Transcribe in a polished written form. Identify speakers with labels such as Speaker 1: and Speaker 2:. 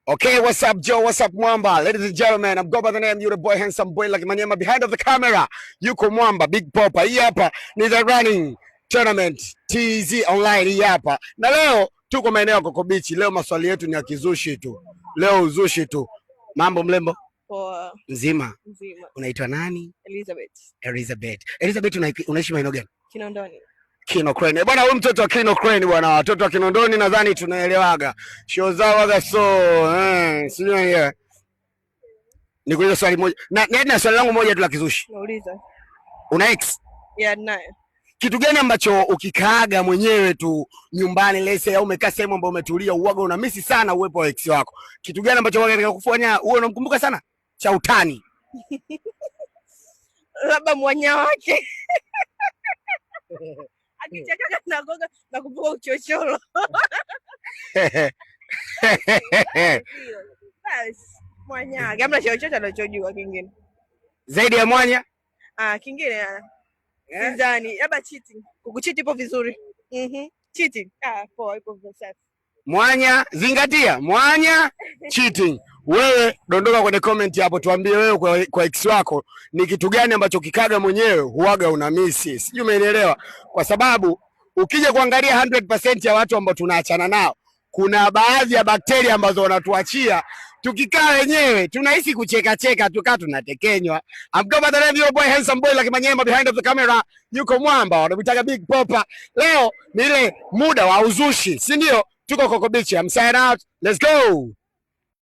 Speaker 1: Okay, what's up, Joe? What's up, Mwamba? Ladies and gentlemen, I'm go by the name you the boy, handsome boy like Manyema. Behind of the camera, yuko Mwamba, Big Poppa. Hii hapa ni the running tournament TZ online hii hapa. Na leo tuko maeneo ya Coco Beach. Leo maswali yetu ni ya kizushi tu. Leo uzushi tu. Mambo, mlembo?
Speaker 2: Poa.
Speaker 1: Mzima?
Speaker 2: Mzima.
Speaker 1: Unaitwa nani?
Speaker 2: Elizabeth.
Speaker 1: Elizabeth. Elizabeth, unaishi maeneo gani?
Speaker 2: Kinondoni.
Speaker 1: Kino Crane. Bwana, huyu mtoto wa Kino Crane bwana, watoto wa Kinondoni nadhani tunaelewaga. Show zao waga, so sijui yeah. Nikuulize swali moja. Na swali langu moja tu la kizushi.
Speaker 2: Nauliza.
Speaker 1: Una ex?
Speaker 2: Yeah, naye.
Speaker 1: Kitu gani ambacho ukikaaga mwenyewe tu nyumbani lese au umekaa sehemu ambayo umetulia uwaga unamisi sana uwepo wa ex wako? Kitu gani ambacho waga katika kufanya uwe unamkumbuka sana? Cha utani.
Speaker 2: Labda mwanya wake. Akicheka nagoga nakumbuka uchochoro. Bas, mwanya wake. Hamna chochote anachojua kingine.
Speaker 1: Zaidi ya mwanya?
Speaker 2: Ah, kingine ah.
Speaker 1: Eh?
Speaker 2: Sidhani. Labda cheating. Kukucheat ipo vizuri. Cheating. Ah, poa, ipo vizuri safi.
Speaker 1: Mwanya, zingatia, mwanya, cheating. Wewe dondoka kwenye comment hapo, tuambie wewe kwa ex wako ni kitu gani ambacho kikaga mwenyewe huwaga unamisi. Sijui umeelewa? Kwa sababu ukija kuangalia 100% ya watu ambao tunaachana nao, kuna baadhi ya bakteria ambazo wanatuachia tukikaa wenyewe tunahisi kucheka cheka, tukaa tunatekenywa. I'm go by the name your boy handsome boy like Manyema, behind of the camera yuko Mwamba, wanamwitaga Big Poppa. Leo ni ile muda wa uzushi, si ndio? Tuko Coco Beach. I'm sign out. Let's go.